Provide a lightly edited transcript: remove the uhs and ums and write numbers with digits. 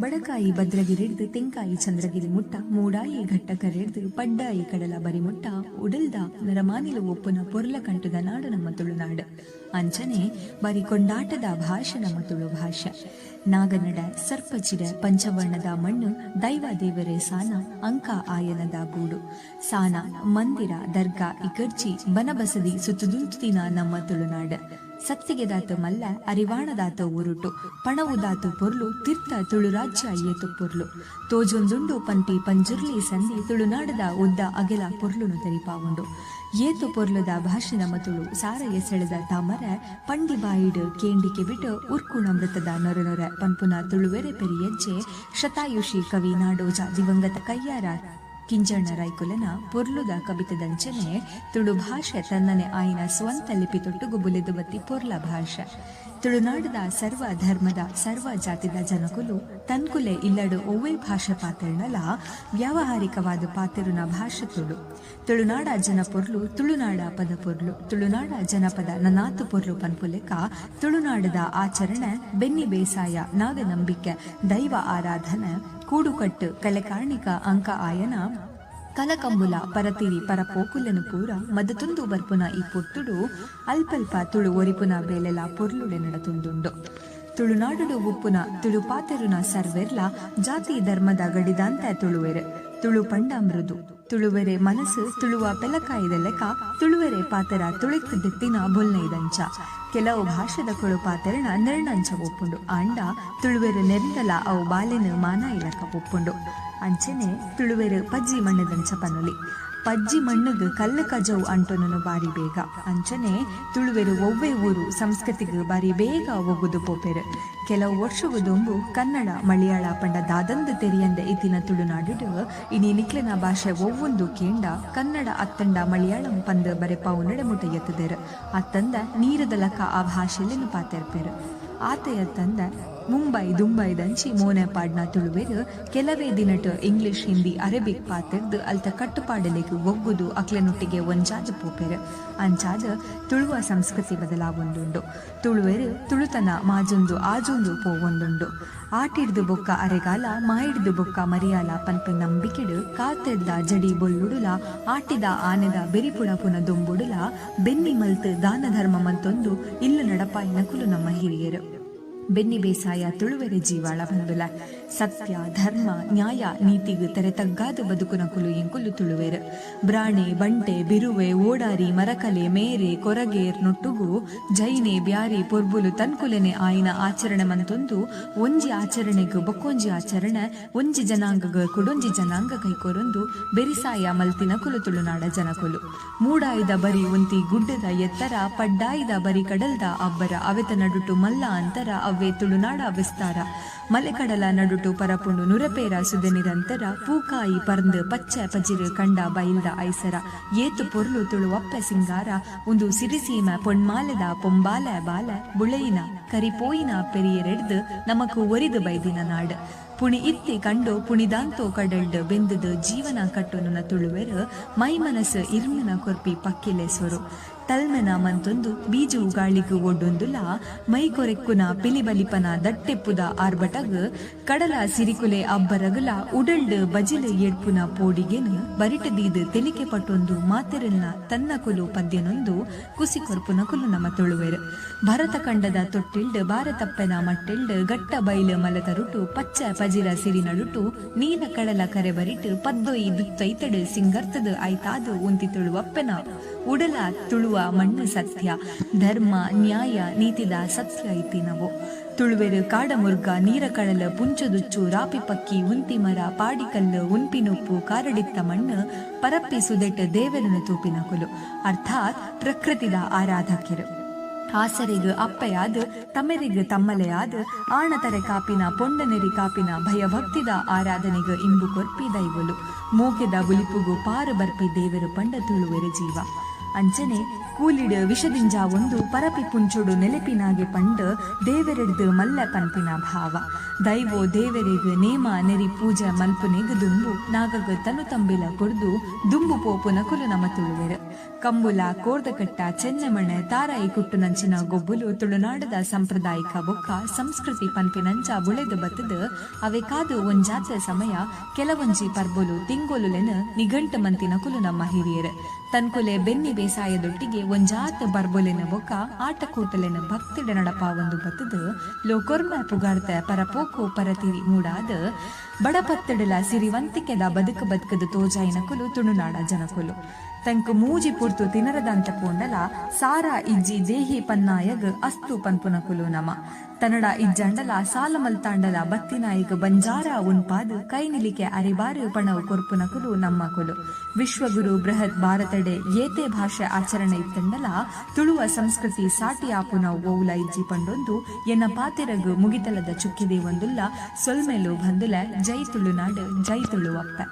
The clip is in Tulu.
ಬಡಕಾಯಿ ಭದ್ರಗಿರಿಡ್ದ್ ತೆಂಕಾಯಿ ಚಂದ್ರಗಿರಿ ಮುಟ್ಟ, ಮೂಡಾಯಿ ಘಟ್ಟ ಕರೆಡ್ದ್ ಪಡ್ಡಾಯಿ ಕಡಲ ಬರಿ ಮುಟ್ಟ ಉಡಲ್ದ ನರಮಾನಿಲು ಒಪ್ಪುನ ಪೊರ್ಲ ಕಂಟುದ ನಾಡು ನಮ್ಮ ತುಳುನಾಡು. ಅಂಚನೆ ಬಾರಿ ಕೊಂಡಾಟದ ಭಾಷೆ ನಮ್ಮ ತುಳು ಭಾಷೆ. ನಾಗನಡ ಸರ್ಪಚಿರ ಪಂಚವರ್ಣದ ಮಣ್ಣು ದೈವ ದೇವರೇ ಸಾನ ಅಂಕ ಆಯನದ ಗೂಡು. ಸಾನ ಮಂದಿರ ದರ್ಗಾ ಇಗರ್ಜಿ ಬನಬಸದಿ ಸುತ್ತುದುಂತುದಿನ ನಮ್ಮ ತುಳುನಾಡು. ಸತ್ತಿಗೆದಾತ ಮಲ್ಲ ಅರಿವಾಣದಾತ ಉರುಟು ಪಣವುದಾತ ಪೊರ್ಲು ತಿರ್ತ ತುಳುರಾಜ್ಯ ಏತು ಪೊರ್ಲು ತೋಜೊಂದುಂಡು ಪನ್ಪಿ ಪಂಜುರ್ಲಿ ಸಂಧಿ ತುಳುನಾಡದ ಉದ್ದ ಅಗೆಲ ಪೊರ್ಲುನು ತೆರಿಪಾವುಂಡು. ಏತು ಪೊರ್ಲುದ ಭಾಷೆ ನಮ್ಮ ತುಳು. ಸಾರ ಎಸೆಳೆದ ತಾಮರೆ ಪಂಡಿ ಬಾಯಿಡ್ ಕೇಂಡಿಕೆ ಬಿಟ್ಟು ಉರ್ಕುಣಮೃತದ ನೊರೆ ನೊರೆ ಪನ್ಪುನ ತುಳುವೆರೆ ಪೆರಿಯಜ್ಜೆ ಶತಾಯುಷಿ ಕವಿ ನಾಡೋಜ ದಿವಂಗತ ಕಯ್ಯಾರ ಕಿಂಜಣ್ಣ ರೈಕುಲನ ಪೊರ್ಲುದ ಕಬಿತದಂಚನೆ ತುಳು ಭಾಷೆ ತನ್ನನೆ ಆಯಿನ ಸ್ವಂತ ಲಿಪಿ ತೊಟ್ಟುಗು ಬುಲೆದು ಬತ್ತಿ ಪೊರ್ಲ ಭಾಷೆ. ತುಳುನಾಡದ ಸರ್ವ ಧರ್ಮದ ಸರ್ವ ಜಾತಿದ ಜನಕುಲು ತನ್ಕುಲೆ ಇಲ್ಲಡು ಒವ್ವೇ ಭಾಷೆ ಪಾತೆರ್ನಲ ವ್ಯಾವಹಾರಿಕವಾದ ಪಾತೆರುನ ಭಾಷೆ ತುಳು. ತುಳುನಾಡ ಜನ ಪೊರ್ಲು, ತುಳುನಾಡ ಪದ ಪೊರ್ಲು, ತುಳುನಾಡ ಜನಪದ ನನಾತು ಪೊರ್ಲು ಪನ್ಪುಲೆಕ ತುಳುನಾಡದ ಆಚರಣೆ, ಬೆನ್ನಿ ಬೇಸಾಯ, ನಾಗನಂಬಿಕೆ, ದೈವ ಆರಾಧನೆ, ಕೂಡುಕಟ್ಟು, ಕಲೆಕಾರ್ಣಿಕ ಅಂಕ ಆಯನ, ಕಲಕಂಬುಲ, ಪರತಿರಿ ಪರಪೋಕುಲೆನು ಪೂರ ಮದತುಂದು ಬರ್ಪುನ ಈ ಪೊರ್ತುಡು ಅಲ್ಪಲ್ಪ ತುಳು ಒರಿಪುನ ಬೇಲೆಲ ಪೊರ್ಲುಡೆ ನಡತುಂದುಂಡು. ತುಳುನಾಡುಡು ಉಪ್ಪುನ ತುಳು ಪಾತೆರುನ ಸರ್ವೆರ್ಲ ಜಾತಿ ಧರ್ಮದ ಗಡಿದಾಂತ ತುಳುವೆರು. ತುಳು ಪಂಡ ಮೃದು ತುಳುವೆರೆ ಮನಸ್ಸು ತುಳುವ ಪೆಲಕಾಯಿದ ಲೆಕ್ಕ ತುಳುವೆರೆ ಪಾತೆರ ತುಳಿತ್ ದೆತ್ತಿನ ಬೊಲ್ನೈದಂಚ. ಕೆಲವು ಭಾಷೆದ ಕೊಳು ಪಾತೆರಣ ನೆರ್ಣಂಚ ಒಪ್ಪುಂಡು, ಆಂಡ ತುಳುವೆರು ನೆರ್ಂಡಲ ಅವು ಬಾಲೆನು ಮಾನಾಯಿ ಲೆಕ್ಕ ಒಪ್ಪುಂಡು. ಅಂಚನೆ ತುಳುವೆರು ಪಜ್ಜಿ ಮಣ್ಣದಂಚ ಪನೊಲಿ. ಪಜ್ಜಿ ಮಣ್ಣುಗ್ ಕಲ್ಲು ಕಜವು ಅಂಟೊನನು ಬಾರಿ ಬೇಗ. ಅಂಚನೆ ತುಳುವೆರು ಒವ್ವೆ ಊರು ಸಂಸ್ಕೃತಿಗ್ ಬಾರಿ ಬೇಗ ಒಗ್ಗುದು ಪೋಪೆರು. ಕೆಲವು ವರ್ಷಗು ದುಂಬು ಕನ್ನಡ ಮಲಯಾಳ ಪಂಡ ದಾದಂದು ತೆರಿಯಂದೆ ಇತ್ತಿನ ತುಳುನಾಡುಡು ಇನಿ ನಿಕ್ಲೆನ ಭಾಷೆ ಒವ್ವೊಂದು ಕೇಂಡ ಕನ್ನಡ ಅತ್ತಂಡ ಮಲಯಾಳಂ ಪಂದ್ ಬರೆಪಾವು ನಡೆಮುಟ ಎತ್ತುದೆರು. ಅತ್ತಂದ ನೀರದ ಲಕ ಆ ಭಾಷೆಲೆನು ಪಾತೆರ್ಪೆರು. ಆತೆಯ ತಂದ ಮುಂಬೈ ದುಂಬೈ ದಂಚಿ ಮೋನೆ ಪಾಡ್ನ ತುಳುವೆರು ಕೆಲವೇ ದಿನಟ್ ಇಂಗ್ಲಿಷ್ ಹಿಂದಿ ಅರೇಬಿಕ್ ಪಾತೆರ್ದು ಅಲ್ತ ಕಟ್ಟುಪಾಡಲೆಗ್ ಒಗ್ಗುದು ಅಕ್ಲೆನೊಟ್ಟಿಗೆ ಒಂಜಾದ್ ಪೋಪೆರು. ಅಂಚಾದ್ ತುಳುವ ಸಂಸ್ಕೃತಿ ಬದಲಾವೊಂದುಂಡು. ತುಳುವೆರು ತುಳುತನ ಮಾಜೊಂದು ಆಜೊಂದು ಪೋವೊಂದುಂಡು. ಆಟಿಡ್ದು ಬೊಕ್ಕ ಅರೆಗಾಲ, ಮಾಯಿಡ್ದು ಬೊಕ್ಕ ಮರಿಯಾಲ ಪನ್ಪಿ ನಂಬಿಕೆಡ್ ಕಾರ್ತೆಲ್ದ ಜಡಿ ಬೊಲ್ಲುಡುಲ ಆಟಿದ ಆನೆದ ಬೆರಿಪುಡಪುನ ದೊಂಬುಡುಲ ಬೆನ್ನಿ ಮಲ್ತ್ ದಾನ ಧರ್ಮ ಮಲ್ತೊಂದು ಇಲ್ಲು ನಡಪಾಯಿನಕುಲು ನಮ್ಮ ಹಿರಿಯರು. ಬೆನ್ನಿ ಬೇಸಾಯ ತುಳುವೆರೆ ಜೀವಾಳ ಬಂದುಲ. ಸತ್ಯ ಧರ್ಮ ನ್ಯಾಯ ನೀತಿಗ್ ತೆರೆ ತಗ್ಗಾದ ಬದುಕುನಕುಲು ಎಂಕುಲು ತುಳುವೆರು. ಬ್ರಾಣೆ ಬಂಟೆ ಬಿರುವೆ ಓಡಾರಿ ಮರಕಲೆ ಮೇರೆ ಕೊರಗೇರ್ ನೊಟ್ಟುಗು ಜೈನೆ ಬ್ಯಾರಿ ಪೊರ್ಬುಲು ತನ್ಕುಲೆನೆ ಆಯಿನ ಆಚರಣೆ ಮಂತೊಂದು ಒಂಜಿ ಆಚರಣೆಗ್ ಬೊಕ್ಕೊಂಜಿ ಆಚರಣೆ, ಒಂಜಿ ಜನಾಂಗಗ್ ಕುಡೊಂಜಿ ಜನಾಂಗ ಕೈಕೊರೊಂದು ಬೆರಿಸಾಯ ಮಲ್ತಿನಕುಲು ತುಳುನಾಡ ಜನಕುಲು. ಮೂಡಾಯಿದ ಬರಿ ಒಂತಿ ಗುಡ್ಡದ ಎತ್ತರ, ಪಡ್ಡಾಯಿದ ಬರಿ ಕಡಲ್ದ ಅಬ್ಬರ, ಅವೆತ ನಡುಟು ಮಲ್ಲ ಅಂತರ, ಅವ್ವೇ ತುಳುನಾಡ ವಿಸ್ತಾರ. ಮಲೆಕಡಲ ನಡುಟು ಪರಪುಂಡು ನುರಪೇರ ಸುದೆ ನಿರಂತರ, ಪೂಕಾಯಿ ಪರ್ಂದ್ ಪಚ್ಚೆ ಪಜಿರು ಕಂಡ ಬೈಲ್ದ ಐಸರ, ಏತು ಪೊರ್ಲು ತುಳುವಪ್ಪೆ ಸಿಂಗಾರ. ಉಂದು ಸಿರಿಸೀಮೆ ಪೊಣ್ಮಾಲೆದ ಪೊಂಬಾಲೆ ಬಾಲೆ ಬುಳೆಯಿನ ಕರಿಪೋಯಿನ ಪೆರಿಯರೆಡ್ದ್ ನಮಕು ಒರಿದು ಬೈದಿನ ನಾಡ್. ಪುಣಿ ಇತ್ತಿ ಕಂಡು ಪುಣಿದಾಂತೋ ಕಡಲ್ಡ್ ಬೆಂದುದು ಜೀವನ ಕಟ್ಟೊನುನ ತುಳುವೆರು ಮೈ ಮನಸ್ಸು ಇರ್ಮಿನ ಕೊರ್ಪಿ ಪಕ್ಕಿಲೆ ಸೊರು. ತಲ್ಮೆನ ಮಂತೊಂದು ಬೀಜು ಗಾಳಿಗು ಒಡ್ಡೊಂದುಲ ಮೈ ಕೊರೆಕ್ಕುನ ಪಿಲಿ ಬಲಿಪನ ದಟ್ಟೆಪ್ಪುದ ಆರ್ಬಟಗ್ ಕಡಲ ಸಿರಿಕುಲೆ ಅಬ್ಬರಗುಲ ಉಡಲ್ಡ್ ಬಜಿಲು ಎಡ್ಪುನ ಪೋಡಿಗೆನು ಬರಿಟ ದೀದ್ ತೆಲಿಕೆ ಪಟ್ಟೊಂದು ಮಾತೆರೆಲ್ನ ತನ್ನ ಕುಲು ಪದ್ಯನೊಂದು ಕುಸಿ ಕೊರ್ಪುನ ಕುಲು ನಮ್ಮ ತುಳುವೆರು. ಭರತ ಖಂಡದ ತೊಟ್ಟಿಲ್ಡ್ ಭಾರತಪ್ಪೆನ ಮಟ್ಟೆಲ್ಡ್ ಗಟ್ಟ ಬೈಲು ಮಲತರುಟು ಪಚ್ಚ ಪಜಿರ ಸಿರಿ ನಡುಟು ನೀಲ ಕಡಲ ಕರೆ ಬರಿಟ್ ಪದ್ದೊಯಿ ದುತ್ತೈತಡು ಸಿಂಗರ್ತದ ಐತಾದು ಉಂತಿ ತುಳುವಪ್ಪೆನ ಉಡಲ ತುಳುವ ಮಣ್ಣು ಸತ್ಯ ಧರ್ಮ ನ್ಯಾಯ ನೀತಿದ ಸತ್ಯ ಐತಿ ನಾವು. ತುಳುವೆರು ಕಾಡಮುರ್ಗ ನೀರ ಕಡಲ ಪುಂಚದುಚ್ಚು ರಾಪಿ ಪಕ್ಕಿ ಉಂತಿ ಮರ ಪಾಡಿಕಲ್ಲು ಉನ್ಪಿನುಪ್ಪು ಕಾರಡಿತ್ತ ಮಣ್ಣು ಪರಪ್ಪಿ ಸುದೆಟ್ ದೇವರನ್ನು ತೂಪಿನ ಕುಲು, ಅರ್ಥಾತ್ ಪ್ರಕೃತಿದ ಆರಾಧಕರು. ಆಸರೆಗ್ ಅಪ್ಪೆಯಾದ್ ತಮೆರಿಗ್ ತಮ್ಮಲೆಯಾದ್ ಆಣತರೆ ಕಾಪಿನ ಪೊಂಡನೆರಿ ಕಾಪಿನ ಭಯಭಕ್ತಿದ ಆರಾಧನೆಗ್ ಇಂಬು ಕೊರ್ಪಿ ದೈವೊಲು. ಮೋಕೆದ ಬುಲಿಪುಗು ಪಾರು ಬರ್ಪಿ ದೇವರು ಪಂಡ ತುಳುವೆರು ಜೀವ. ಅಂಚನೆ ಕೂಲಿಡ್ ವಿಷದಿಂಜ ಒಂದು ಪರಪಿ ಪುಂಚೊಡು ನೆಲೆಪಿನಾಗೆ ಪಂಡ್ ದೇವೆರೆಡ್ದ್ ಮಲ್ಲ ಪನ್ಪಿನ ಭಾವ. ದೈವೋ ದೇವೆರೆಗ್ ನೇಮ ನೆರಿ ಪೂಜೆ ಮಲ್ಪುನೆಗ್ ದುಂಬು ನಾಗಗ್ ತನು ತಂಬಿಲ ಕೊರ್ದು ದುಂಬು ಪೋಪುನಕುಲು ನಮ ತುಳುವೆರು. ಕಂಬುಲ, ಕೋರ್ದಕಟ್ಟ, ಚೆನ್ನೆಮಣೆ, ತಾರಾಯಿ ಕುಟ್ಟುನಂಚಿನ ಗೊಬ್ಬುಲು ತುಳುನಾಡುದ ಸಾಂಪ್ರದಾಯಿಕ ಬೊಕ್ಕ ಸಂಸ್ಕೃತಿ ಪನ್ಪಿನಂಚ ಬುಳೆದ್ ಬತ್ತುದ್ ಅವೆಕಾದ್ ಒಂಜಾತ್ ಸಮಯ, ಕೆಲವೊಂಜಿ ಪರ್ಬೊಲು, ತಿಂಗೊಲುಲೆನ್ ನಿಘಂಟ್ ಮಂತಿನಕುಲು ನಮ್ಮ ಹಿರಿಯೆರ್. ತನ್ಕುಲೆ ಬೆನ್ನಿ ಬೇಸಾಯದೊಟ್ಟಿಗೆ ಒಂಜಾತ್ ಪರ್ಬೊಲೆನ್ ಬೊಕ್ಕ ಆಟಕೂಟಲೆನ್ ಭಕ್ತಿಡ್ ನಡಪಾವೊಂದು ಬತ್ತುದ್ ಲೋಕೊರ್ಮೆ ಪುಗಾರ್ತೆ ಪರಪೋಕು ಪರತಿರಿ ಮೂಡಾದ್ ಬಡಪತ್ತ್ ಡುಲ ಸಿರಿವಂತಿಕೆದ ಬದುಕು ಬದ್ಕುದ್ ತೋಜಾಯಿನಕುಲು ತುಳುನಾಡ ಜನಕುಲು. ತಂಕ್ ಮೂಜಿ ಪೊರ್ತು ತಿನರದಾಂತೆ ಪೋಂಡಲ ಸಾರ ಇಜ್ಜಿ ದೇಹಿ ಪನ್ನಾಯಗ್ ಅಸ್ತು ಪನ್ಪುನಕುಲು ನಮ. ತನಡ ಇಜ್ಜಾಂಡಲ ಸಾಲ ಮಲ್ತಾಂಡಲ ಬತ್ತಿನಾಯಗ್ ಬಂಜಾರ ಉನ್ಪಾದ್ ಕೈ ನಿಲಿಕೆ ಅರಿಬಾರ್ ಪಣವು ಕೊರ್ಪುನಕುಲು ನಮ್ಮಕುಲು. ವಿಶ್ವಗುರು ಬೃಹತ್ ಭಾರತಡೇ ಏತೇ ಭಾಷೆ ಆಚರಣೆ ಇತ್ತುಂಡಲ ತುಳುವ ಸಂಸ್ಕೃತಿ ಸಾಟಿ ಆಪುನವ್ ಒವುಲ ಇಜ್ಜಿ ಪಂಡೊಂದು ಎನ್ನ ಪಾತೆರಗ್ ಮುಗಿತಲದ ಚುಕ್ಕಿ ದೀವೊಂದುಲ್ಲ ಸೊಲ್ಮೆಲು ಬಂಧುಲೆ ಜೈ ತುಳುನಾಡ್ ಜೈ ತುಳುವಪ್ಪೆ.